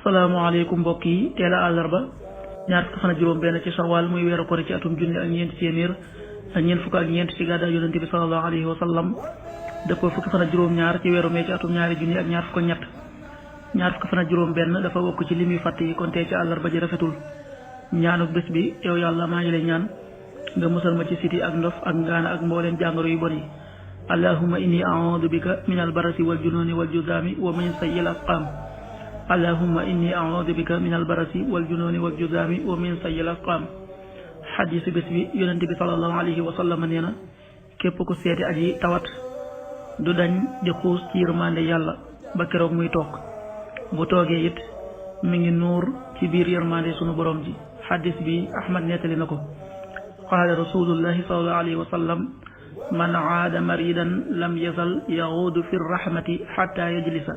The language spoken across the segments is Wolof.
salaamaaleykum mbokk yi teel a àllarba ñaar fukki fan ak juróom benn ci Shawwal muy weeru koor ci atum junni ak ñeenti téeméer ak ñeent fukk ak ñeent ci gàddaay yonent bi sallallahu alayhi wa sallam dëppoo fukki fan ak juróom ñaar ci weeru mee ci atum ñaari junni ak ñaar fukk ak ñett ñaar fukki fan ak juróom benn dafa bokk ci lim yu fàtt yi kon tey ci àllarba ji rafetul ñaanuk bés bi yow yàlla maa ngi lay ñaan nga musal ma ci siti ak ndof ak ngaana ak mbooleem jàngoro yu bon yi allahumma inni a'udhu bika min albarasi wal jununi wal judaami wa min sayyi al asqaam allahumma inni a'udhu bika min albarasi wal jununi wal judaami wa min sayyi al asqaam xadiisu bés bi yonent bi sallallahu alayhi wa sallam nee na képp ku seeti aji tawat du dañ di xuus ci yërmande yàlla ba keroog muy toog bu toogee it mi ngi nuur ci biir yërmande sunu borom ji xadiis bi Ahmad nettali na ko qaala rasulullahi sallallahu alayhi wa sallam man aada maridan lam yazal yaguudu fi rahmati xatta yajlisa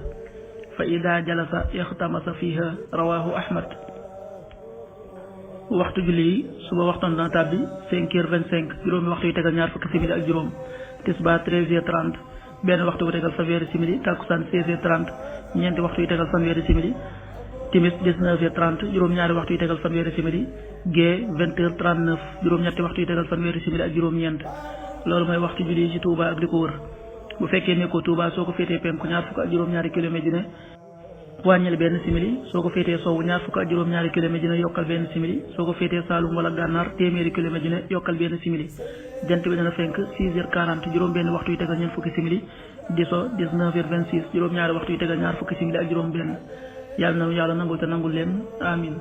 fa ida jalasa ixtamasa fiha rawahu Ahmad. waxtu julli yi suba waxtoon dana tàbbi 5h25 juróomi waxtu yu tegal ñaar fukki simili ak juróom tisbaar 13h30 benn waxtu bu tegal fanweeri simili takkusaan 16h30 ñeenti waxtu yu tegal fanweeri simili timis 19h30 juróom-ñaari waxtu yu tegal fanweeri simili gee 20h39 juróom-ñetti waxtu yu tegal fanweeri simili ak juróom-ñeent loolu mooy waxtu julli yi ci Touba ak li ko wër bu fekkee nekkoo Touba soo ko féetee penku ñaar fukk ak juróom-ñaari kilomètre dina wàññil benn simili soo ko féetee sowwu ñaar fukk ak juróom-ñaari kilomètre dina yokkal benn simili soo ko féetee Saalum wala Gànnaar téeméeri kilomètre dina yokkal benn simili jant bi dana fenk 6h40 juróom benn waxtu yu tegal ñeent fukki simili di so 19h26 juróom-ñaari waxtu yu tegal ñaar fukki simili ak juróom benn yàlla na yàlla nangul te nangul leen amin